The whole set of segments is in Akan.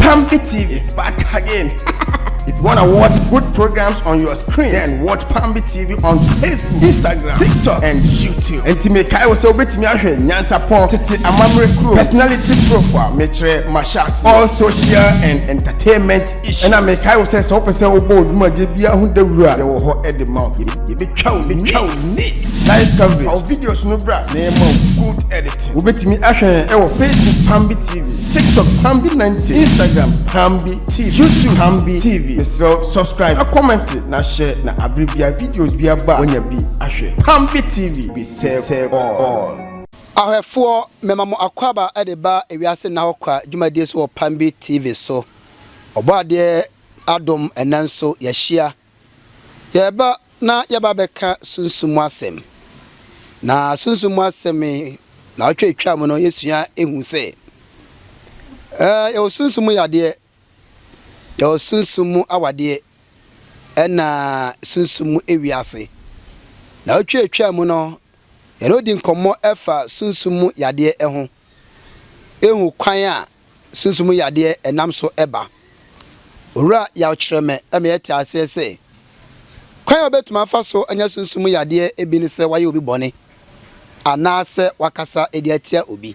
Pambi TV is back again. If you want to watch good programs on your screen, then watch Pambi TV on Facebook, Instagram, TikTok, and YouTube. Enti mekae wo sɛ wobɛtumi ahwɛ nyansapɔn tete amammerɛ kuro personality profile mekyerɛ mahyɛ all social and entertainment issues. Ɛna mekae wo sɛ sɛ wopɛ sɛ wobɔ wo dwumadie biara ho dawuro a yɛwɔ hɔ de ma wo. Yɛbɛtwa wo neat live coverage. Fa wo videos no bra na yɛma wo good editing. Wobɛtumi ahwɛ yɛn ɛwɔ Facebook Pambi TV, TikTok Pambi 90, Instagram Pambi TV, YouTube Pambi TV. Mesrɛ wo subscribe na comment na hyɛ na abere bia videos bi aba a woanya bi ahwɛ. Pambi TV, we serve all. Ahwɛfoɔ, mema mo akwaaba de ba ewiase nna hɔ kwa dwumadie so wɔ Pambi TV so. Ɔbɔadeɛ adom ɛnnɛ nso yɛahyia. Yɛreba na yɛaba abɛka sunsum mu asɛm. Na sunsum mu asɛm yi, naawɔtwe a etwaa mu no, yɛsua ehu sɛ, ɛɛ yɛwɔ sunsum mu yadeɛ, yɛwɔ sunsum mu awadeɛ, ɛna sunsum mu ewiase. Naawɔtwe a etwaa mu no, yɛne odi nkɔmmɔ ɛfa sunsum mu yadeɛ ho. Ehu kwan a sunsum mu yadeɛ nam so ba. Owura Yaw Kyerɛmɛ ma yɛte aseɛ sɛ, kwan a wobɛtumi afa so anya sunsum mu yadeɛ bi ne sɛ woayɛ obi bɔne anaasɛ woakasa de atia obi.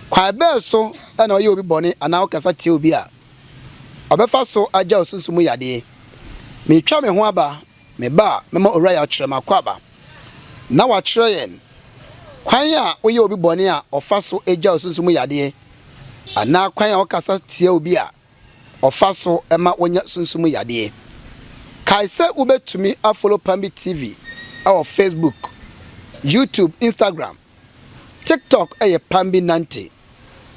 Kwan bɛn so na woyɛ obi bɔne anaa wokasa tia obi a, ɔbɛfa so agya wo sunsum mu yadeɛ? Meretwa me ho aba Me ba a, mɛma Owura yi akyerɛ m'akwaaba, na wakyerɛ yɛn kwan a woyɛ obi bɔne a ɔfa so gya osunsum mu yadeɛ, anaa kwan a wokasa tia obi a ɔfa so ma wonya sunsum mu yadeɛ. Kae sɛ wobɛtumi afollow Pambi TV wɔ Facebook, YouTube, Instagram, TikTok yɛ Pambi Nante.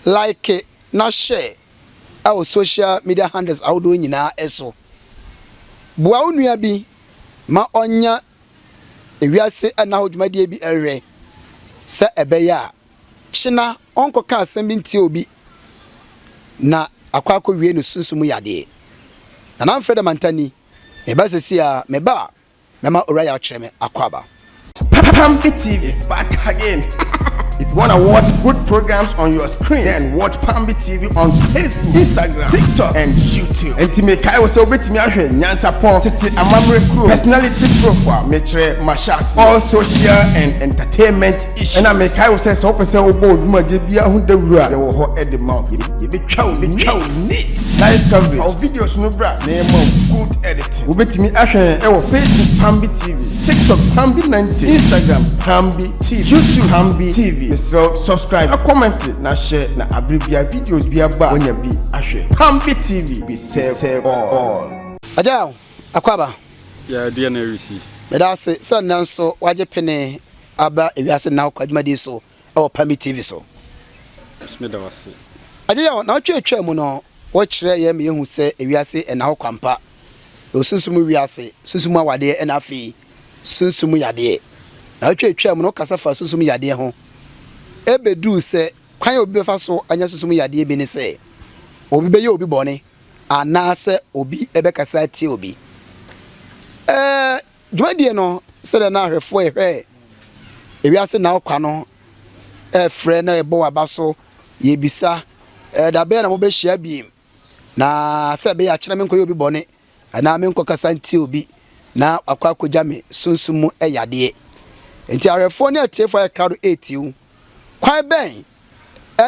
Like na share wɔ social media handles ahodoɔ nyinaa so. Boa wo nua bi ma ɔnya ewiase nna hɔ dwumadie bi nhwɛ sɛ ɛbɛyɛ a kyena ɔnkɔka asɛm bi ntia obi na akɔ akɔwie no sunsum mu yadeɛ. Nana Mfrɛ Damantani, meba sɛsi a, meba a Mɛma Owura Yaw kyerɛ me akwaaba. Pambi TV is back again. If you wanna watch good programs on your screen, then watch Pambi TV on Facebook, Instagram, TikTok, and YouTube. Enti mekae wo sɛ wobɛtumi ahwɛ nyansapɔn tete amammerɛ kuro personality profile mekyerɛ mahyɛ all social and entertainment issues. Ɛna mekae wo sɛ sɛ wopɛ sɛ wobɔ wo dwumadie biara ho dawuro a yɛwɔ hɔ de ma wo. Yɛbɛtwa wo neat live coverage. Fa wo videos no bra na yɛma wo good editing. Wobɛtumi ahwɛ yɛn wɔ Facebook Pambi TV, TikTok Pambi 90, Instagram Pambi TV, YouTube Pambi TV. Mesrɛ wo subscribe na comment na hyɛ na abere bia videos bi aba a woanya bi ahwɛ. Pambi TV, we serve all. Agya Akwaaba. Yeah, deɛ na ɛresi. Meda ase sɛ nnɛ nso wagye pene aba ewiase nna hɔ kwa dwumadie so wɔ Pambi TV so. Meda wo ase. Agya Yaw, naawɔtwe a etwaa mu no, wokyerɛɛ yɛn ma yehu sɛ ewiase nna hɔ kwa mpa. Yɛwɔ sunsum mu wiase, sunsum mu awadeɛ ɛna afei sunsum mu yadeɛ. Naawɔtwe a etwaa mu no, wokasa faa sunsum mu yadeɛ ho. Ebeduu sɛ kwan a obi bɛfa so anya sunsum mu yadeɛ bi ne sɛ obi bɛyɛ obi bɔne anaasɛ obi bɛkasa atia obi. Ɛɛ. Dwumadie no, sɛdeɛ na ahwɛfoɔ a yɛhwɛ ewiase nna ɔkwa no refrɛ na yɛbɔ waba so, yɛbisa, eh, da bɛn na mobɛhyia biem? Na sɛ ɛbɛyɛ akyerɛ menkɔyɛ obi bɔne anaa menkɔkasa ntia obi na wakɔ akɔgya me sunsum mu yadeɛ. Enti ahwɛfoɔ ne atiefoɔ ayɛ krado retie wo. Kwan bɛn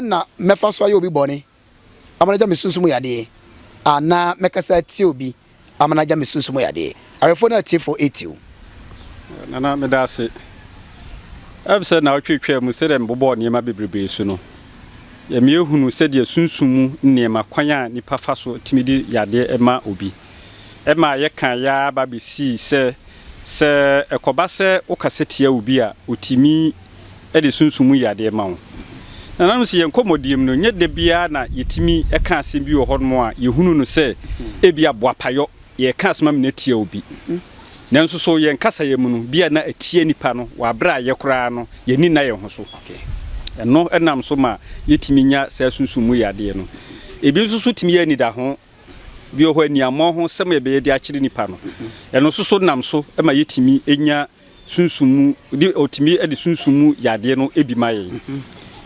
na mɛfa so ayɛ obi bɔne ama no agya me sunsum mu yadeɛ, anaa mɛkasa atia obi ama no agya me sunsum mu yadeɛ. Awɛfoɔ ne atiefoɔ retie wo. Nana, meda ase. Ɛm sɛ naawɔtwe twaa mu sɛdeɛ mebobɔɔ nneɛma bebrebe so no, yɛmmiehunu sɛdeɛ sunsum mu nneɛma, kwan a nnipa fa so tumi de yadeɛ ma obi. Ɛmaa yɛkaeɛ ara ba bɛsii sɛ, sɛ ɛkɔba sɛ wokasa tia obi a, ɔtumi de sunsum mu yadeɛ ma wo. Nananom sɛ yɛn nkɔmmɔdie mu no, nyɛ da biara na yɛtumi ka asɛm bi wɔ hɔnom a yɛhunu no sɛ ebia boapayɔ, yɛreka asɛm amena atia obi. Nanso so yɛn kasaeɛ mu no, bi a na atia nipa no wɔ aberɛ a yɛ koraa no yɛn ani nna yɛn ho so. Ɛno nam so ma yɛtumi nya saa sunsum mu yadeɛ no. Ebi nso so tumi yɛ anidaho. Bi wɔ hɔ a aniammɔho sɛm a yɛbɛyɛ de akyere nipa no, ɛno nso so nam so ma yɛtumi nya sunsum mu de ɔtumi de sunsum mu yadeɛ no bi ma yɛn.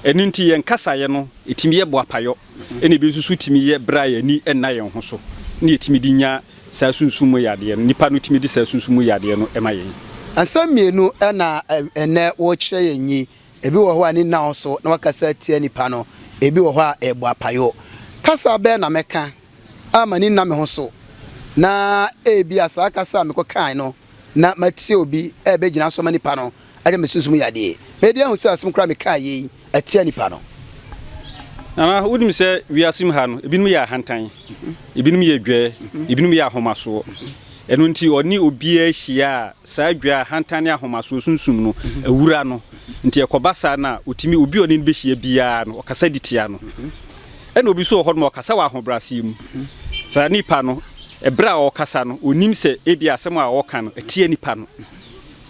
Ɛno nti yɛn kasaeɛ no, ɛtumi yɛ boapayɔ, ɛna ebi nso so tumi yɛ berɛ a yɛn ani nna yɛn ho so na yɛtumi de nya saa sunsum mu yadeɛ no. Nnipa no tumi de saa sunsum mu yadeɛ no ma yɛn. Nsɛm mmienu na ɛnnɛ worekyerɛ yɛn yi. Ebi wɔ hɔ a ani nna wo so na woakasa atia nipa no, ebi wɔ hɔ a ɛyɛ boapayɔ. Kasa bɛn na mɛka a m'ani nna me ho so na ebia saa kasa a mekɔkae no na matie obi rebɛgyina so ama nipa no agya me sunsum yadeɛ. Mɛdi ahu sɛ asɛm koraa a mekaeɛ yi atia nipa no. Nana, wonim sɛ wiase mu ha no, ebinom yɛ ahantan, ebinom yɛ dwɛɛ, ebinom yɛ ahomasoɔ. Ɛno nti ɔne obiara hyia a, saa dwɛɛ, ahantan ne ahomasoɔ sunsum no awura no. Nti ɛkɔba saa no a, ɔtumi, obi a ɔne no bɛhyia biara no, ɔkasa de tia no. Ɛna obi nso wɔ hɔnom a ɔkasa wɔ ahobrɛaseɛ mu. Saa nipa no, ɛberɛ a ɔrekasa no, ɔnim sɛ ebia asɛm a ɔreka no, ɛtia nipa no.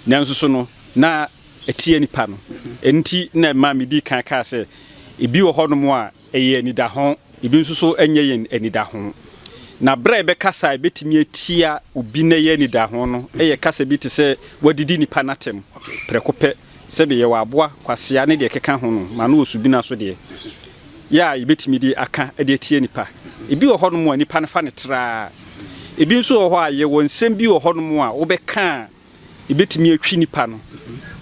Nanso so no, na ɛtia nipa no. Ɛno nti na ɛma medii kan kaa sɛ, ebi wɔ hɔnom a ɛyɛ anidaho, ebi nso so ɛnyɛ yɛn anidaho. Na berɛ a yɛbɛkasa a ɛbɛtumi atia obi na ɛyɛ anidaho no yɛ kasa bi te sɛ woadidi nipa no atɛm prɛko pɛ. Sɛbe yɛwɔ aboa, kwasea ne deɛ ɛkeka ho no, ma no wɔ subina so deɛ, yɛ a yɛbɛtumi de aka de atia nipa. Ebi wɔ hɔnom a nipa no fa no traa. Ebi nso wɔ hɔ a yɛwɔ nsɛm bi wɔ hɔnom a wobɛka a ɛbɛtumi atwi nipa no.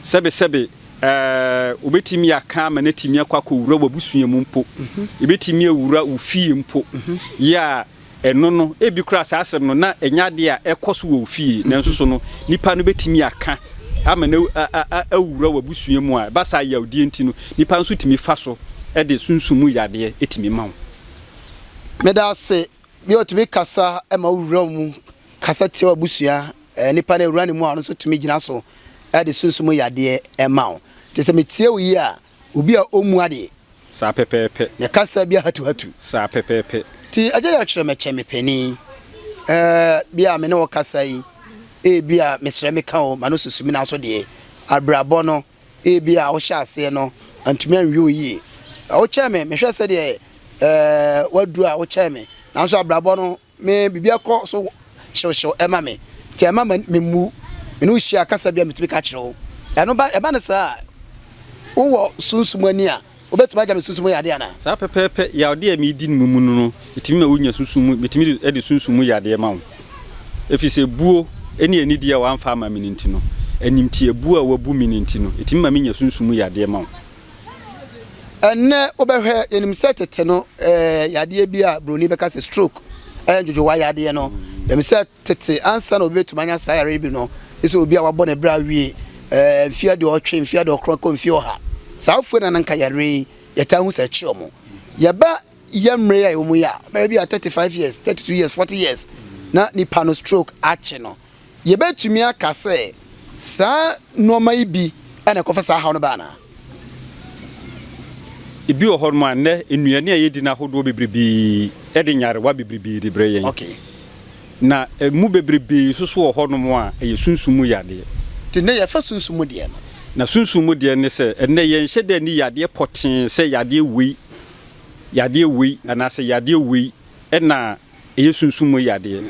Sɛbe sɛbe ɛɛ wobɛtumi aka ama no atumi akɔ akɔwura w'abusua mu mpo. Ɛbɛtumi awura wo fie mpo. Yɛ a Ɛno no, ebi koraa saa asɛm no, na ɛnyɛ adeɛ a ɛkɔ so wɔ wo fie, nanso so no, nipa no bɛtumi aka ama no awura w'abusua mu a, ɛba saa yawdie nti no, nipa nso tumi fa so de sunsum mu yadeɛ tumi ma wo. Meda ase. Bi a ɔtumi kasa ma wo wura wo mu, kasa tia w'abusua, nipa no awura ne mu a, ɔno nso tumi gyina so de sunsum mu yadeɛ ma wo. Nti sɛ metie wo yie a, obi a ɔmmu adeɛ. Saa pɛpɛɛpɛ. Ne kasa bi ahatuhatu. Saa pɛpɛɛpɛ. Nti agya yɛ kyerɛ me kyɛ me panin eh, bi a me ne wo kasa yi ebi a mesrɛ me ka o ma no susu me na so deɛ abrabɔ no ebi a wohyɛ aseɛ no antumi anwie wo yie wokyɛn me mehwɛ sɛdeɛ eh, waduru a wokyɛn me nanso abrabɔ no Me biribiara kɔ so hyewhyew ma me, nti ɛmma mimmu. Me ne wo hyia a, kasa bi a mitumi ka kyerɛ wo. Ɛno ba, ɛba no saa a, wowɔ sunsum ani a, wobɛtumi agya me sunsum mu yadeɛ anaa? Saa pɛpɛɛpɛ, yadeɛ a meredi no mu no, ɛtumi ma wonya sunsum mu, metumi de sunsum mu yadeɛ ma wo. Ɛfiri sɛ buo ne anidie a woamfa amma me no nti no, animtiabuo a woabu me no nti no, ɛtumi ma menya sunsum mu yadeɛ ma wo. Ɛnnɛ wobɛhwɛ, yɛnim sɛ tete no yadeɛ bi a buroni bɛka sɛ stroke, ɛyɛ ndwodwowa yadeɛ no. Yɛnim sɛ tete ansa na obi bɛtumi anya saa yareɛ bi no, gye sɛ obi a wabɔ ne bra awie mfeɛ aduɔwɔtwe, mfeɛ aduɔkron kɔ mfeɛ ɔha. Saa afoɔ na na nka yareɛ yi yɛtaa hu sɛ ɛkye wɔn. Yɛba yɛ mmerɛ a yɛwɔ mu yi a, bɛyɛ bi a 35 years, 32 years, 40 years na nipa no stroke akye no. Yebetumi aka sɛ saa nneɛma yi bi na ɛkɔfa saa haw no ba anaa? Ebi wɔ hɔnom a, nnɛ nnuane a yedi no ahodoɔ bebrebe de nyarewa bebrebe de brɛ yɛn. Okay. Na emu bebrebe nso so wɔ hɔnom a, ɛyɛ sunsum mu yadeɛ. Nti nnɛ yɛfa sunsum mu deɛ no. Na sunsum mu deɛ ne sɛ, ɛnnɛ yɛnhyɛ da nni yadeɛ pɔtee sɛ yadeɛ wei, yadeɛ wei anaasɛ yadeɛ wei na ɛyɛ sunsum mu yadeɛ.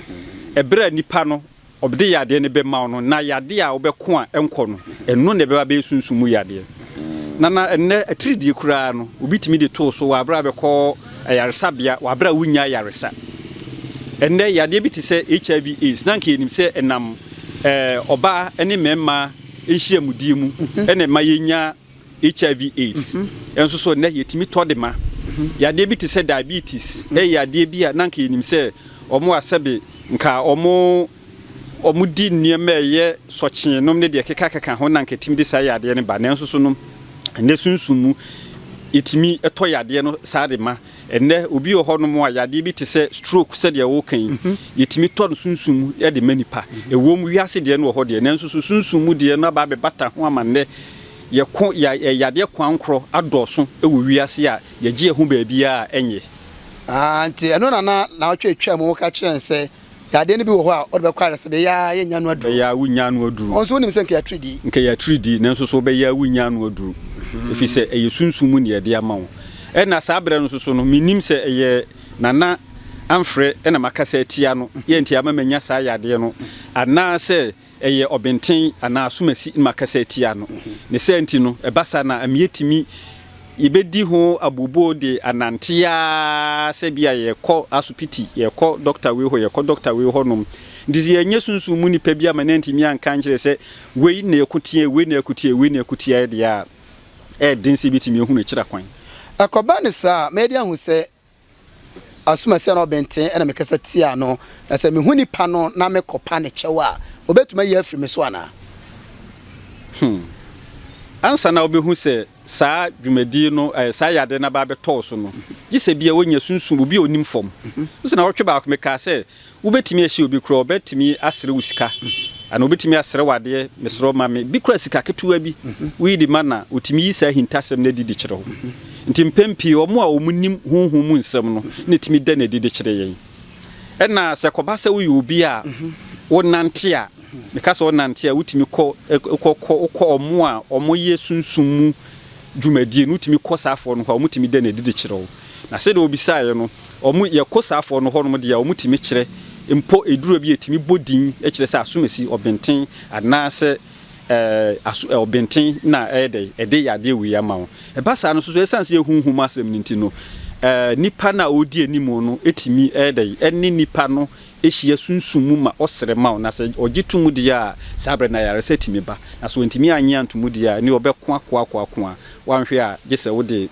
Ɛberɛ a nipa no ɔde yadeɛ no bɛma wo no, na yadeɛ a wobɛko a ɛnkɔ no, ɛno na ɛbɛba abɛyɛ sunsum mu yadeɛ. Na na ɛnnɛ atiridie koraa no, obi tumi de to wo so wɔ aberɛ a wobɛkɔ ayaresabea, wɔ aberɛ a wonnya ayaresa. Ɛnnɛ yadeɛ bi te sɛ HIV AIDS, na anka yɛnim sɛ ɛnam ɔbaa ne mmarima nhyiamudie mu na ɛma yɛnya HIV AIDS nso so nnɛ yɛtumi tɔ de ma. Yadeɛ bi te sɛ diabetes ɛyɛ yadeɛ bi a na anka yɛnim sɛ wɔn a sɛbe nka wɔn wɔn di nneɛma a ɛyɛ sɔkyee nom ne deɛ ɛkekakeka ho na anka ɛtumi de saa yadeɛ no ba. Nanso so no ɛnnɛ sunsum mu yɛtumi tɔ yadeɛ no saa de ma. Ɛnnɛ obi wɔ hɔnom a yadeɛ bi te sɛ stroke sɛdeɛ woreka yi, yɛtumi tɔ no sunsum mu de ma nipa. Ɛwom wiase deɛ no wɔ hɔ deɛ, nanso so sunsum mu deɛ no aba abɛbata ho ama nnɛ yɛko ya yadeɛ koankorɔ adɔɔso wɔ wiase a yɛgye yɛn ho baabiara a ɛnyɛ. Ah, nti ɛno na na naawɔtwe atwa mu woka kyerɛ yɛn sɛ yadeɛ no bi wɔ hɔ a wode bɛkɔ ayaresa bɛyɛ a yɛnnya ano aduro. Bɛyɛ a wonnya ano aduro. Wo nso wonim sɛ nka yɛatiri di. Nka yɛatiri di, nanso so wobɛyɛ a wonnya ano aduro. Ɛfiri sɛ ɛyɛ sunsum mu na yɛde ama wo. Ɛna saa berɛ no nso so no, mennim sɛ ɛyɛ Nana Amfrɛ na makasa atia no yɛ nti ama manya saa yadeɛ no, anaasɛ ɛyɛ ɔbenten anaa asomasi na makasa atia no. Ne saa nti no, ɛba saa no a, ɛma yɛtumi yɛbɛdi ho abooboo de anante ara sɛ bi a yɛkɔ asopiti, yɛkɔ dɔkta wei hɔ, yɛkɔ dɔkta wei hɔnom. Nti sɛ yɛanyɛ sunsum mu nipa bi ama no antumi anka ankyerɛ sɛ wei na ɛko tia, wei na ɛko tia, wei na ɛko tia deɛ a, ɛyɛ den sɛ yɛbɛtumi ahunu akyiri akwan. Ɛkɔba no saa a, mɛyɛ de ahu sɛ Asomasi anaa ɔbɛnten na mekasa tiaa no, na sɛ mehu nipa no na mekɔpa ne kyɛw a, obetumi ayi afiri me so anaa? Hmm. Ansa na wobɛhu sɛ saa dwumadie no, eh, saa yadeɛ no aba abɛtɔ wo so no, gye sɛ bia wonya sunsum, obi a onim fam. Wo sɛ naawɔtwe baako mekaa sɛ, Wobɛtumi ahyia obi koraa, ɔbɛtumi asrɛ wo sika, anaa ɔbɛtumi asrɛ wo adeɛ, mesrɛ wo ma me, bi koraa sika ketewa bi, woyi de ma no a, ɔtumi yi saa ahintasɛm no adi de kyerɛ wo. Nti mpɛn pii wɔn a wɔnim honhom mu nsɛm no na ɛtumi da no adi de kyerɛ yɛn. Ɛna sɛ ɛkɔba sɛ woyɛ obi a wonante a, meka sɛ wonante a, wotumi kɔ, kɔ, kɔ, wokɔ wɔn a wɔyɛ sunsum mu dwumadie no, wotumi kɔ saa afoɔ no hɔ a, wɔtumi da no adi de kyerɛ wo. Na sɛdeɛ wobisaeɛ no, Wɔn, yɛkɔ saa foɔ no hɔnom deɛ a, wɔtumi kyerɛ mpo eduro bi a ɛtumi bɔ din kyerɛ sɛ asomasi, ɔbenten, anaasɛ ɛɛ aso ɛ ɔbenten na ɛyɛ dɛ ɛde yadeɛ wei ama wo. Ɛba saa no nso so, ɛsiane sɛ yɛ honhom asɛm no nti no, ɛɛ nipa no a ɔredi anim no tumi ɛyɛ dɛ ɛne nipa no hyia sunsum mu ma ɔsrɛ ma wo, na sɛ ɔgye to mu deɛ a, saa berɛ no ayaresa tumi ba. Na sɛ wantumi annye anto mu deɛ a, ɛnneɛ ɔbɛko ako ako ako a, woanhwɛ a gye sɛ wode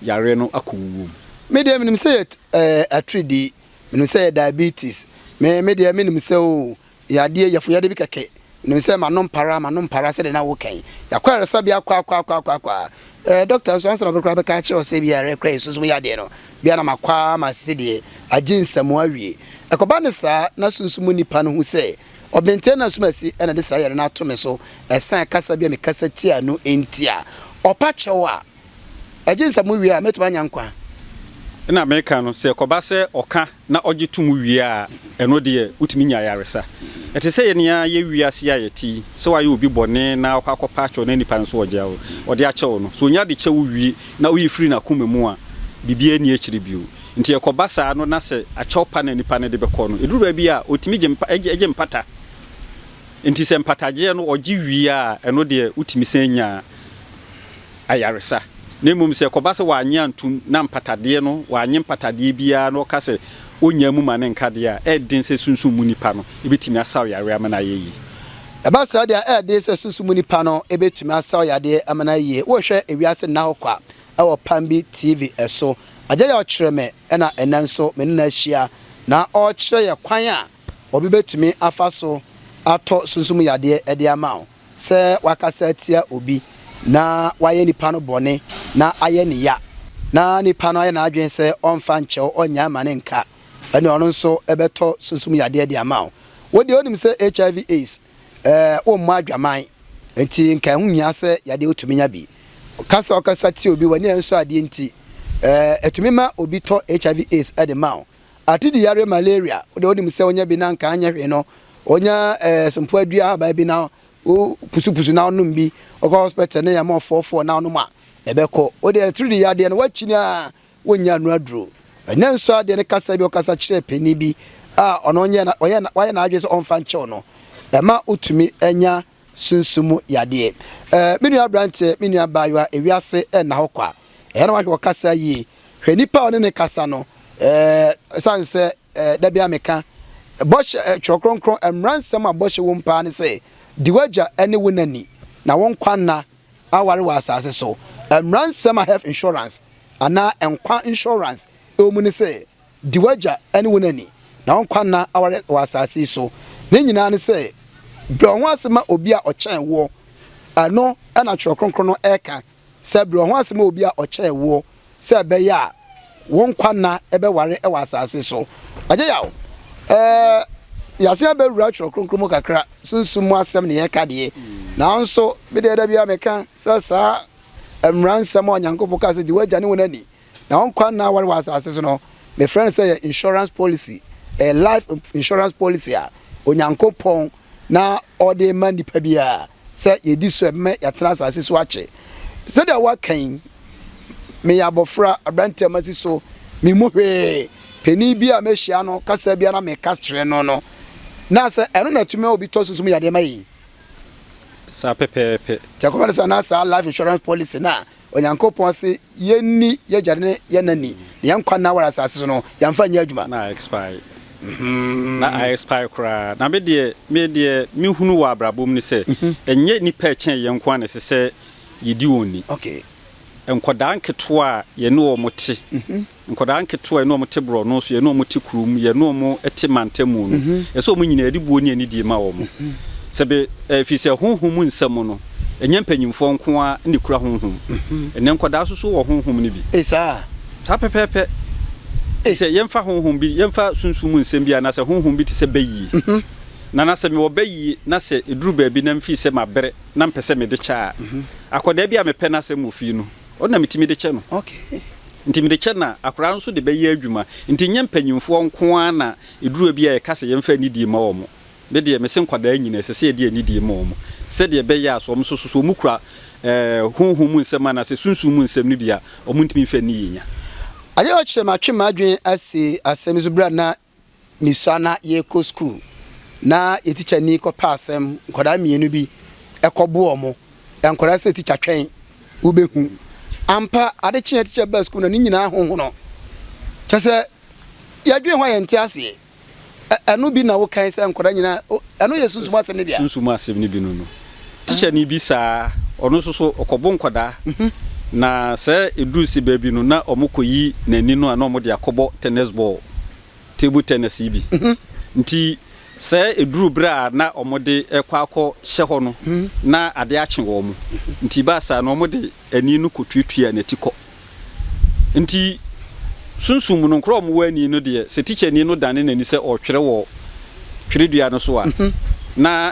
yareɛ no akɔ wuo mu. Me deɛ menim sɛ yɛ ɛɛ atiridii, menim sɛ yɛ diabetes, me me deɛ menim sɛ oo yɛ adeɛ yɛfo yadeɛ bi kɛkɛ, menim sɛ manom para manom para sɛdeɛ na woka yi, yɛakɔ ayaresabea akɔ akɔ akɔ akɔ akɔ a, ɛɛ dɔkta nso ansa na ɔbɛkora bɛka akyerɛ wo sɛ bi yareɛ koraa yɛ sunsum yadeɛ no, bia na makɔ ara ma sisi deɛ agye nsamu awie. Ɛkɔba ne saa na sunsum mu nipa no hu sɛ ɔbenteɛ na asumasi na ɛde saa yare no ato me so ɛsan kasa bi a mekasa tia no nti a, ɔpa kyɛw a, Ɛgye nsa mu wie a, mɛtumi anya nkwa? Ɛna meka no, sɛ ɛkɔba sɛ ɔka na ɔgye to mu wie a, ɛno deɛ wotumi nya ayaresa. Ɛte sɛ yɛn ara yɛ wiase a yɛte yi, sɛ woayɛ obi bɔne na ɔkɔ akɔpa akyɛw na nipa no nso ɔgye a, ɔde akyɛ wo no, sɛ ɔnya de kyɛ wo wie na woyi firi n'akoma mu a, biribiara nni akyire bio. Nti ɛkɔba saa no na sɛ akyɛw pa na nipa no de bɛkɔ no, ɛduru baabi a ɔtumi gye mpa, gye mpata. Nti sɛ mpatagyeɛ no ɔgye wie a, ɛno deɛ wotumi san nya ayaresa. Na mmom sɛ ɛkɔba sɛ wannye antom na mpatadeɛ no, wannye mpatadeɛ biara na ɔka sɛ ɔnnyaa mu ma no nka deɛ a, ɛyɛ den sɛ sunsum mu nipa no bɛtumi asaw yareɛ ama no ayɛ yie. Ɛba saa deɛ a, ɛyɛ den sɛ sunsum mu nipa no bɛtumi asaw yadeɛ ama no ayɛ yie. Worehwɛ Ewiase Nna Hɔ Kwa wɔ Pambi TV so. Agya Yaw kyerɛ me na ɛnnɛ nso me ne no ahyia na ɔrekyerɛ yɛ kwan a obi bɛtumi afa so atɔ sunsum yadeɛ de ama wo. sɛ wakasa atia obi na wayɛ nipa no bɔne na ayɛ no ya, na nipa no ayɛ n'adwene sɛ ɔmfa nkyɛ wo, ɔnnyae mma no nka, ɛnneɛ ɔno nso bɛtɔ sunsum yadeɛ de ama wo. Wo deɛ wonim sɛ HIV AIDS, ɛɛ, wommɔ adwaman, nti nka ɛho nhia sɛ yadeɛ wotumi nya bi. Kasa a wokasa tia obi, w'ani a ɛnsɔ adeɛ nti, ɛɛ, ɛtumi ma obi tɔ HIV AIDS de ma wo. Atidi yareɛ malaria, wo deɛ wonim sɛ wonya bi na nka anyɛ hwee no, wonya eh, mpoa dua ahaban bi na wo pusupusu na wonom bi, wokɔ hospital ne yɛma ɔfoɔfoɔ na wonom a, ɛbɛkɔ. Wo deɛ atiridi yadeɛ no, woakyini a wonnya ano aduro. Ɛnyɛ nso adeɛ ne kasa bi ɔkasa kyerɛ panin bi a ɔno ɔnyɛ na ɔyɛ wayɛ n'adwene sɛ ɔmfa nkyɛw no, ɛma wotumi nya sunsum mu yadeɛ. Eh, me nua aberanteɛ, me nua abaayewa, ewiase ɛnna hɔ kwa. Ɛyɛ na wahwɛ ɔkasa yie. Hwɛ nipa a ɔne ne kasa no, eh, ɛsiane sɛ eh, da biara meka, bɔhyɛ, eh, Twerɛ Kronkron, mmara nsɛm a bɔhyɛ wom paa ne sɛ, di w'agya ne wo na ni, na wo nkwa nna aware wɔ asase so. Mmara nsɛm a health insurance anaa nkwa insurance wɔ mu ne sɛ, di w'agya ne wo na ni, na wo nkwa nna aware wɔ asase yi so. Ne nyinaa ne sɛ, brɛ wo ho ase ma obi a ɔkyɛn woɔ. Ɛno na Twerɛ Kronkron no ɛreka. Sɛ brɛ wo ho ase ma obi a ɔkyɛn woɔ, sɛ ɛbɛyɛ a wo nkwa nna bɛware wɔ asase so. Agye yaw, ɛɛ, yɛasan abɛwura Twerɛ Kronkron mu kakra, sunsum mu asɛm na yɛreka deɛ, nanso me deɛ da biara meka sɛ saa mmara nsɛm a Onyankopɔn kaa sɛ di w'agya ne wo na ni, na wo nkwa nna aware wɔ asase so no, mefrɛ no sɛ yɛ insurance policy, ɛyɛ life insurance policy a Onyankopɔn na ɔde rema nnipa biara sɛ yɛdi so a ɛbɛma yɛatena asase so akyɛ. Sɛdeɛ woaka yi, meyɛ abɔfra, aberanteɛ a masi so, memmu hwee. Panin bi a mɛhyia no, kasa biara na meka kyerɛ no no, na sɛ ɛno na ɛtumi ma obi tɔ sunsum yadeɛ ma yɛn. Saa pɛpɛɛpɛ. Nti ɛkɔba no sɛ na saa life insurance policy no a. Onyankopɔn se yɛnni yɛn agya ne yɛn na ni, na yɛn nkwa nna wɔ asase so no, yɛmfa nyɛ adwuma. Na a expire. Na a expire koraa. Na me deɛ, me deɛ mehunu wɔ abrabɔ mu ne sɛ, ɛnyɛ nnipa a ɛkyɛn yɛn nko ara na ɛsɛ sɛ yɛdi wɔn ni. Okay. Nkwadaa nketewa a yɛne wɔn te, nkwadaa nketewa a yɛne wɔn te borɔno so, yɛne wɔn te kurom, yɛne wɔn te mantamu no, ɛsɛ sɛ wɔn nyinaa yɛde buo ne anidie ma wɔn. Sɛbe, ɛfiri sɛ honhom mu nsɛm no, ɛnyɛ mpanimfoɔ nko ara na ɛkura honhom. Ɛnnɛ nkwadaa nso so wɔ honhom no bi. Ei, saa? Saa pɛpɛɛpɛ. Te sɛ yɛmfa honhom bi, yɛmfa sunsum mu nsɛm bi anaasɛ honhom bi te sɛ bayie. Na na sɛ mewɔ bayie na sɛ ɛduru baabi na mfii sɛ mabrɛ na mpɛ sɛ mede kyɛ a, akwadaa bi a mepɛ n'asɛm wɔ fie no, ɔno na metumi de kyɛ no. Nti mede kyɛ no a, akwadaa no nso de bɛyɛ adwuma. Nti nyɛ mpanimfoɔ nko ara na ɛduru baabi a yɛka sɛ yɛmfa anidie mma wɔn. Me deɛ, mese nkwadaa nyinaa, ɛsɛ sɛ yɛde anidie ma wɔn, sɛdeɛ ɛbɛyɛ a sɛ wɔn nso so, sɛ wɔkura honhom mu nsɛm anaasɛ sunsum mu nsɛm no bi a, wɔntumi mfa nni yɛn nya. Adeɛ a ɔkyerɛ matwe m'adwene asi asɛm yi so berɛ a na mesua na yɛrekɔ sukuu na yɛn tikyani kɔpɛ asɛm, nkwadaa mmienu bi kɔbo wɔn. Nkwadaa sɛ tikya twɛn wobɛhu. Ampa, ade kyeeɛ tikya baa sukuu no ne nyinaa honhono. Kyerɛ sɛ yɛdwene ho a yɛnte aseɛ. Ɛno bi na wokae sɛ nkwadaa nyinaa, ɛno yɛ sunsum asɛm no bi a? Sunsum asɛm no bi no no. Tikyani bi saa, ɔno nso so ɔkɔbo nkwadaa. Na sɛ ɛduru sɛ baabi no na wɔkɔyi n'ani no a na wɔde akɔbɔ tennis ball, table tennis yi bi. Nti sɛ ɛduru berɛ a na wɔde rekɔ akɔhyɛ hɔ no na adeɛ akye wɔn. Nti ɛbaa saa no wɔde ani no kɔtuatuaa n'atikɔ. Nti sunsum mu no, nkorɔ a wɔwɔ ani no deɛ, sɛ tikyani no dane n'ani sɛ ɔretwerɛ wɔ twerɛdua no so a, na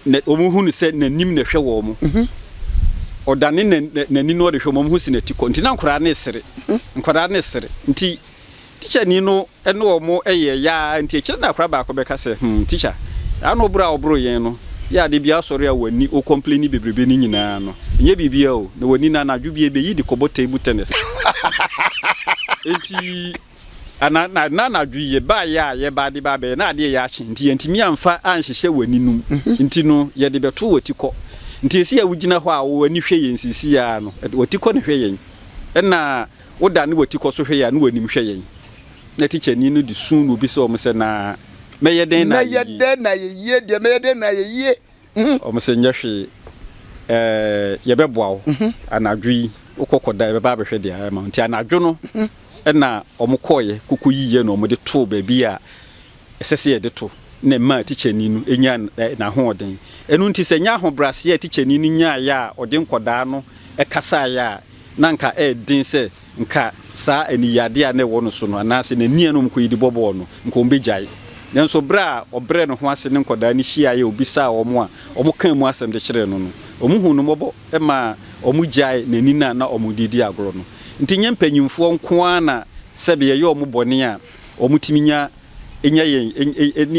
na wɔhu no sɛ n'anim na ɛhwɛ wɔn. Ɔdane n'ani na ɔde hwɛ wɔn, wɔhu sɛ n'atikɔ. Nti na nkwadaa no resere. Nkwadaa no resere. Nti Tikyani no ne wɔn yɛɛ ya ara nti akyire no akwadaa baako bɛka sɛ, Hmm, tikya, ano boro a woboro yɛn no yɛ ade biara wosɔre a w'ani wo kɔmpleni bebrebe no nyinaa no, ɛnyɛ biribiara o, na w'ani no anadwo biara ɛbɛyi de kɔbɔ table tennis. Enti ana, na, na anadwo yi yɛbaeɛ a yɛba de ba abɛyɛ na adeɛ yɛ akye nti yɛntumi amfa anhyehyɛ w'ani no mu nti no yɛde bɛto w'atikɔ. Nti ɛsi a wogyina hɔ a w'ani hwɛ yɛn seesei ara no, w'atikɔ na ɛhwɛ yɛn. Ɛna Wodane w'ati kɔ so hwɛ yɛn a, na w'anim hwɛ yɛn. Na tikyani no de su na obisa wɔn sɛ, Na mɛyɛ dɛn na ayɛ Mɛyɛ yie? dɛn na ayɛ yie deɛ, mɛyɛ dɛn na ayɛ yie? Wɔn se, Nyɛ hwee, ɛɛ, yɛbɛboa wo. Anadwo yi, wokɔ kɔda a, yɛbɛba abɛhwɛ deɛ ayɛ ama wo. Nti anadwo no na wɔkɔeɛ kɔkɔyiiɛ na wɔde too baabi a ɛsɛ sɛ yɛde to, na ɛmaa tikyani no nyaa n'ahoɔden. Ɛno nti, sɛ ɛnyɛ ahobrɛaseɛ a tikyani no nyaeɛ a ɔde nkwadaa no kasaeɛ a, na anka ɛyɛ den sɛ nka saa aniyiade a na ɛwɔ no so no anaasɛ n'ani a na wɔkɔyi de bɔ bɔɔl no, nka wɔbɛgyae. Nanso berɛ a ɔbrɛɛ ne ho ase ne nkwadaa no hyiaeɛ a ɔbisaa wɔn a wɔkaa mu asɛm de kyerɛɛ no no, wɔhuu no mmɔbɔ maa wɔgyaee n'ani no a na wɔde redi agorɔ no. Nti nyɛ mpanimfoɔ nko ara na sɛbe yɛyɛ wɔn bɔne a wɔtumi nya nya yɛn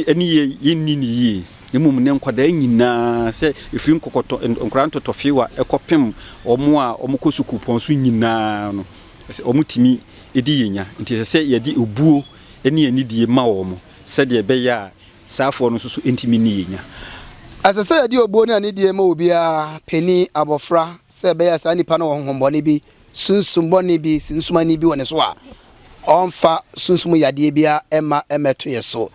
ɛne yɛn yɛnni no yie. Mmom ne nkwadaa nyinaa sɛ ɛfiri nkɔkɔtɔ nkwadaa ntɔtɔfewa kɔpem wɔn a wɔkɔ sukuupɔn so nyinaa no, wɔtumi di yɛn nya. Nti ɛsɛ sɛ yɛde obuo ne anidie ma wɔn sɛdeɛ ɛbɛyɛ a saa afoɔ no nso so ntumi nni yɛn nya. Ɛsɛ sɛ yɛde obuo ne anidie ma obiara, panin, abɔfra, sɛ ɛbɛyɛ a saa nipa no wɔ honhommɔne bi, sunsum bɔne bi, sunsumani bi wɔ ne so a, ɔmfa sunsum yadeɛ biara mma mmɛto yɛ so.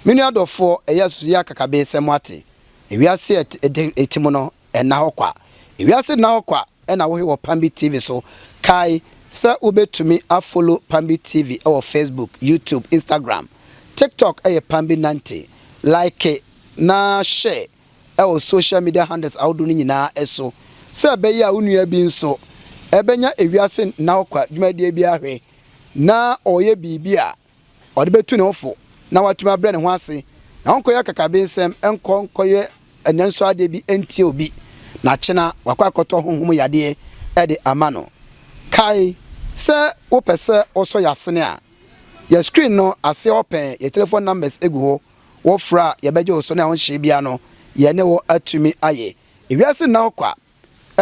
Me nua dɔfoɔ, ɛyɛ asusuiɛ akakabe sɛ moate. Ewiase a ɛte mu no, ɛnna hɔ kwa. Ewiase nna hɔ kwa na wohwɛ wɔ Pambi TV so. Kae sɛ wobɛtumi afollow Pambi TV wɔ Facebook, YouTube, Instagram. TikTok yɛ Pambi Nante. Like na share wɔ social media handles ahodoɔ no nyinaa so sɛ ɛbɛyɛ a wo nua bi nso bɛnya ewiase nna hɔ kwa dwumadie bi ahwɛ na ɔreyɛ biribi a ɔde bɛtu ne ho fo na watumi abrɛ ne ho ase na ɔnkɔyɛ akakabensɛm nkɔ nkɔyɛ nanso adeɛ bi ntia obi na kyena wakɔ akɔtɔ honhom yadeɛ de ama no. Kae sɛ wopɛ sɛ wosɔ yɛn asene a, yɛ screen no aseɛ hɔ pɛɛ yɛ telephone numbers gu hɔ. Wo frɛ a yɛbɛgye wo so ne ahohyee biara no, yɛne wo atumi ayɛ. Ewiase nna hɔ kwa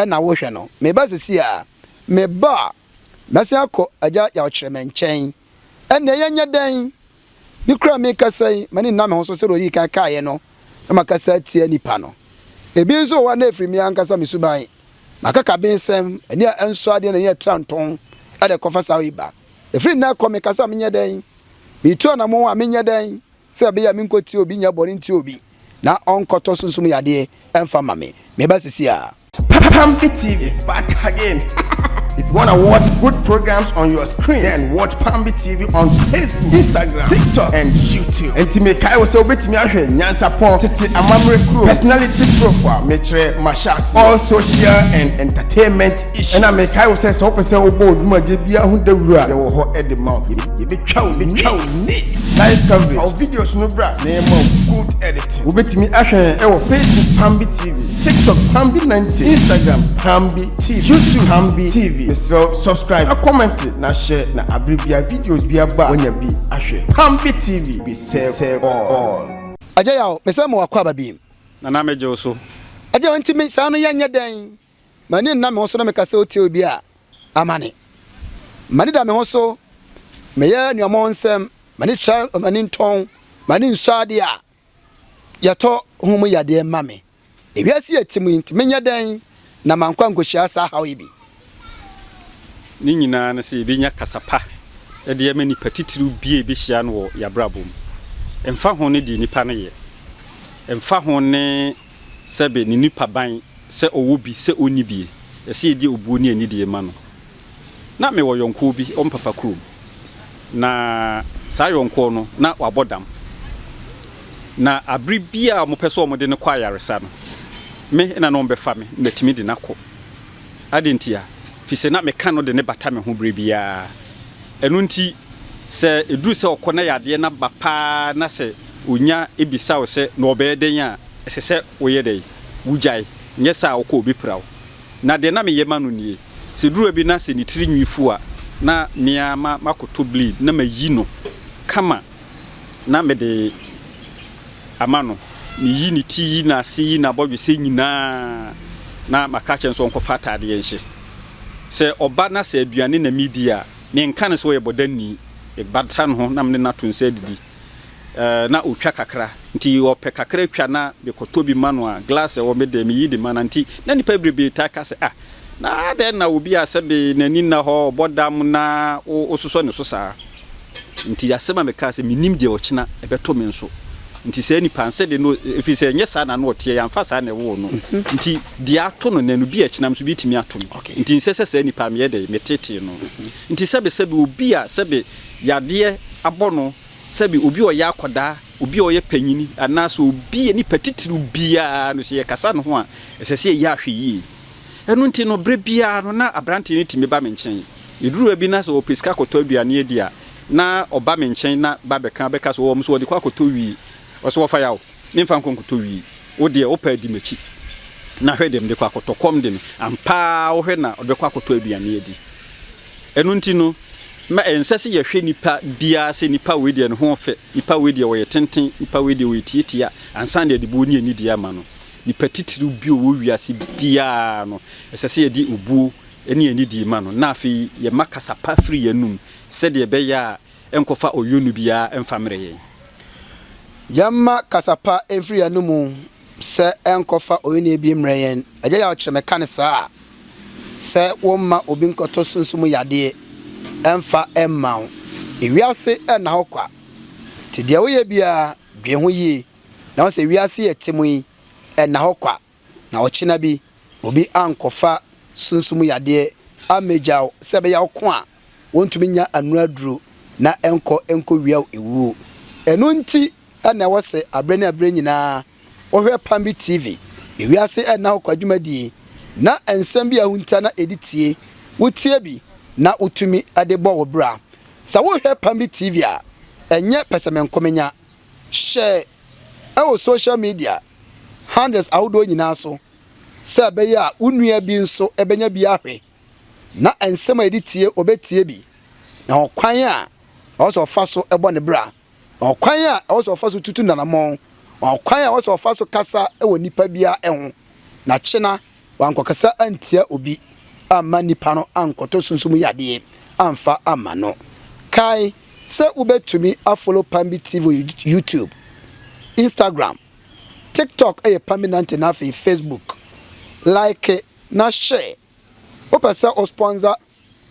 na wohwɛ no. Meba sesie a, meba a, mɛsan akɔ Agya Yaw Kyerɛmɛ nkyɛn. Ɛnneɛ yɛnyɛ dɛn? Me koraa a merekasa yi, m'ani nna me ho so sɛdeɛ ɔdii kan kaeɛ no, na makasa atia nnipa no. Ebi nso wɔ hɔ a na ɛfiri me ankasa me suban. M'akakabensɛm, ani a ɛnsɔ adeɛ na ani a ɛtra ntɔn de kɔfa saa yi ba. Ɛfiri nnɛ rekɔ mekasa a menyɛ dɛn? Meretu anammɔn a menyɛ dɛn? Sɛ ɛbɛyɛ a menkɔtie obi nyɛ bɔne ntia obi na ɔnkɔtɔ sunsum yadeɛ mfa mma me. Meba seesei ara. Pambi TV is back again. If you wanna watch good programs on your screen, then watch Pambi TV on Facebook, Instagram, TikTok, and YouTube. Enti mekae wo sɛ wobɛtumi ahwɛ nyansapɔn, tete amammerɛ kuro, personality profile, mekyerɛ mahyɛ all social and entertainment issues. Ɛna mekae wo sɛ sɛ wopɛ sɛ wobɔ wo dwumadie biara ho dawuro a, yɛwɔ hɔ de ma wo. Yɛbɛtwa wo neat, live coverage. Fa wo videos no bra na yɛma wo good editing. Wobɛtumi ahwɛ yɛn ɛwɔ Facebook Pambi TV, TikTok Pambi 90, Instagram Pambi TV, YouTube Pambi TV. Mesrɛ wo subscribe na comment na share na abere bia videos bi aba a woanya bi ahwɛ. Pambi TV, we serve all. Agya Yaw, mesan ma w'akwaaba bi. Nana megye wo so. Agya Yaw, nti me saa no yɛnyɛ dɛn? M'ani nna me ho so na meka sɛ otie obi a, amane. M'ani da me ho so, meyɛ aniammɔhonsɛm, m'ani tra m'ani ntɔn, m'ani nsɔ ade a yɛtɔ ho mu yadeɛ ma me. Ewiase yi a ɛte mu yi nti, menyɛ dɛn na mankɔ ankohyia saa haw yi bi? Ne nyinaa ne sɛ yɛbɛnya kasa pa de ama nipa titiriw bi a yɛbɛhyia no wɔ yɛn abrabɔ mu. Ɛmfa ho ne deɛ nipa no yɛ, ɛmfa ho ne sɛbe ne nipaban, sɛ ɔwɔ bi, sɛ ɔnni bi, ɛsɛ yɛde obuo ne anidie ma no. Na mewɔ yɔnkoɔ bi wɔ me papa kurom, na saa yɔnkoɔ no, na wabɔ dam. Na abere biara a wɔpɛ sɛ wɔde no kɔ ayaresa no, me na na wɔbɛfa me na matumi de no akɔ. Adɛn ntia? Ɛfiri sɛ na meka no de no bata me ho berɛ biara. Ɛno nti, sɛ ɛduru sɛ ɔkɔ na yadeɛ no aba pa ara na sɛ ɔnya bisa wo sɛ na ɔbɛyɛ dɛn a, ɛsɛ sɛ woyɛ dɛn? Wogyae. Nyɛ saa a, wokɔ a ɔbɛpira wo. Na deɛ na meyɛ ma no nie, sɛ ɛduru baabi na sɛ ne tiri nwi fu a, na me ara makɔtɔ blade na mayi no kama na mede ama no. Meyi ne ti, yi n'ase, yi n'abɔdwesɛ nyinaa na maka akyerɛ no sɛ ɔnkɔfa ataadeɛ nhyɛ. Sɛ ɔba na sɛ aduane na medi a, menka no sɛ ɔyɛ bɔdamni. Mebata ne ho na mene no ato nsa adidi. Ɛɛ, na ɔtwa kakra. Nti ɔpɛ kakra twa na mekɔtɔ bi ma no a, glass a ɛwɔ me dɛm, meyi de ma no. Nti na nnipa bebrebe taa ka sɛ, Ah, na adɛn na obi a sɛbe n'ani nna hɔ, ɔbɔ dam na wososɔ ne so saa? Nti asɛm a mekaa sɛ, Mennim deɛ ɔkyena ɛbɛto me nso. Nti saa nipa no, sɛdeɛ na ɛfiri sɛ ɛnyɛ saa na na ɔteɛ, yɛamfa saa na ɛwoo no. Nti deɛ ato no nnɛ no, bi a ɛkyena nso bi tumi ato me. Nti nsɛ sɛ saa nipa no meyɛ dɛn? Metetee no. Nti sɛbe sɛbe obi a sɛbe yadeɛ abɔ no, sɛbe obi a ɔyɛ akwadaa, obi a ɔyɛ panyini, anaasɛ obi a nipa titiriw biara no, sɛ yɛkasa ne ho a, ɛsɛ sɛ yɛyɛ ahwɛyie. Ɛno nti no, berɛ biara no, na aberanteɛ no tumi ba me nkyɛn. Ɛduru baabi na sɛ ɔpɛ sika kɔtɔ aduane adi a, na ɔba me nkyɛn na ba bɛka bɛka sɛ, ɔwɔ nso ɔde kɔ akɔtɔ wie. Ɔsɛ wɔfa yaw, memfa nkɔ nkɔtɔ wie. Wo deɛ, wopɛ a di m'akyi na hwɛ deɛ mede kɔ akɔtɔ. Kɔm de me. Ampa ara wohwɛ na ɔde bɛkɔ akɔtɔ aduane adi. Ɛno nti no, mma ɛnsɛ sɛ yɛhwɛ nipa biara sɛ nipa wei deɛ ne ho ɔfɛ, nipa wei deɛ ɔyɛ tenten, nipa wei deɛ ɔyɛ tiatia, ansa na yɛde buo ne anidie ama no. Nipa titiriw bi a ɔwɔ wiase biara no, ɛsɛ sɛ yɛde obuo ne anidie ma no, na afei yɛma kasa pa firi yɛn anom sɛdeɛ ɛbɛyɛ a ɛnkɔfa ɔyɔnnu biara mfa mmrɛ yɛn. Yɛmma kasa pa mfiri yɛn anomu sɛ ɛnkɔfa ɔyɔnnie bi mmrɛ yɛn. Agya Yaw kyerɛ me ka no saa a, sɛ womma obi nkɔtɔ sunsum mu yadeɛ mfa mma wo. Ewiase nna hɔ kwa, nti deɛ woyɛ biara dwen ho yie na hu sɛ wiase yɛte mu yi ɛnna hɔ kwa. na ɔkyena bi obi ankɔfa sunsum yadeɛ ammɛgya wo sɛ ɛbɛyɛ wo ko a wontumi nnya ano aduro na ɛnkɔ nkɔwia wo ɛwuo. Ɛno nti na ɛwɔ sɛ aberɛ ne aberɛ nyinaa wohwɛ Pambi TV, Ewiase Ɛnna Hɔ Kwa dwumadie, na nsɛm bi a ahunta na ɛdi tie, wotie bi na wotumi de bɔ wo bra. Sɛ worehwɛ Pambi TV a, ɛnyɛ pɛsɛmenkomenya. Hyɛ wɔ social media handles ahodoɔ nyinaa so sɛ ɛbɛyɛ a wo nua bi nso bɛnya bi ahwɛ na nsɛm a yɛde tie ɔbɛtie bi na ɔkwan a ɛwɔ sɛ ɔfa so bɔ ne bra, ɔkwan a ɛwɔ sɛ ɔfa so tutu nanamɔn, ɔkwan a ɛwɔ sɛ ɔfa so kasa wɔ nipa biara ho na kyena wankɔkasa antia obi amma nipa no ankɔtɔ sunsum yadeɛ amfa amma no. Kae sɛ wobɛtumi afollow Pambi TV wɔ YouTube, Instagram, TikTok yɛ Pambi Nante na afei Facebook. Like. na share. Wopɛ sɛ wo sponsor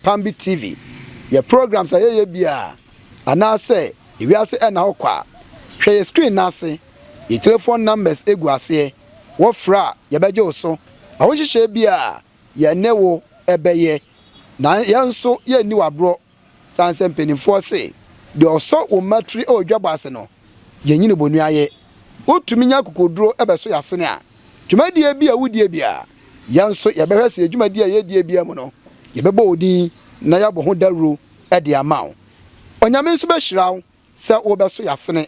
Pambi TV, yɛ programs a yɛyɛ biara, anaasɛ ewiase ɛna hɔ kwa a, hwɛ yɛ screen no ase, yɛ telephone numbers gu aseɛ, wofrɛ a yɛbɛgye wo so. Ahohyehyɛɛ biara yɛne wo bɛyɛ, na yɛn nso yɛnni wo aborɔ. Sane sɛ mpanimfoɔ se, deɛ ɔsɔ wo mmatiri wɔ dwabɔ ase no, yɛnyi no bonuayɛ. Wotumi nya akokoduro bɛso yɛn asene a, dwumadie bi a wodie biara, yɛn nso yɛbɛhwɛ sɛ yɛn dwumadie a yɛdie biara mu no, yɛbɛbɔ wo din na yɛabɔ ho dawuro de ama wo. Onyame nso bɛhyira wo sɛ wobɛso yɛn asene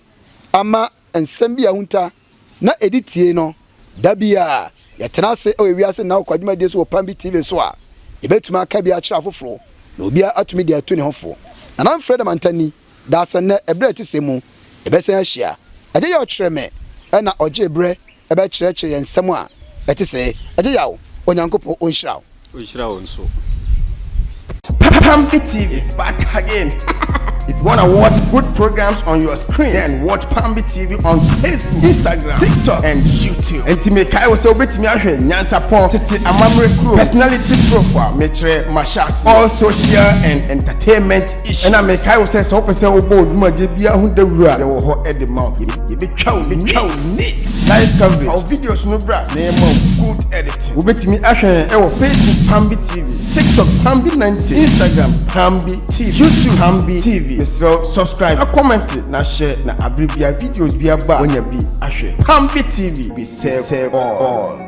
ama nsɛm bi a ahunta na ɛdi tie no. Da bi a yɛtena ase wɔ wiase nna ɔkwa dwumadie so wɔ Pambi TV so a, yɛbɛtumi aka bi akyerɛ afoforo na obiara atumi de atu ne ho fo. Nana Mfrɛ Damantani, Daasɛ nnɛ ɛberɛ a ɛte sɛɛ mu, yɛbɛsan ahyia. Agya Yaw kyerɛ me na ɔgyee berɛ bɛkyerɛkyerɛ yɛn nsɛm a ɛte sɛɛ. Agya Yaw, Onyankopɔn ɔnhyira wo. Ɔnhyira wo nso. Pambi TV is back again. If you wanna watch good programs on your screen, then watch Pambi TV on Facebook, Instagram, TikTok, and YouTube. Enti mekae wo sɛ wobɛtumi ahwɛ nyansapɔn, tete amammerɛ kuro, personality profile, mekyerɛ mahyɛase, all social and entertainment issues. Ɛna mekae wo sɛ sɛ wopɛ sɛ wobɔ wo dwumadie biara ho dawuro a, yɛwɔ hɔ de ma wo. Yɛbɛtwa wo neat. Live coverage. Fa wo videos no bra na yɛma wo good editing. Wobɛtumi ahwɛ yɛn wɔ Facebook Pambi TV, TikTok Pambi 90, Instagram Pambi TV, YouTube Pambi TV. Mesrɛ wo subscribe na comment na hyɛ na abere biara videos bi aba a woanya bi ahwɛ. Pambi TV, we serve all.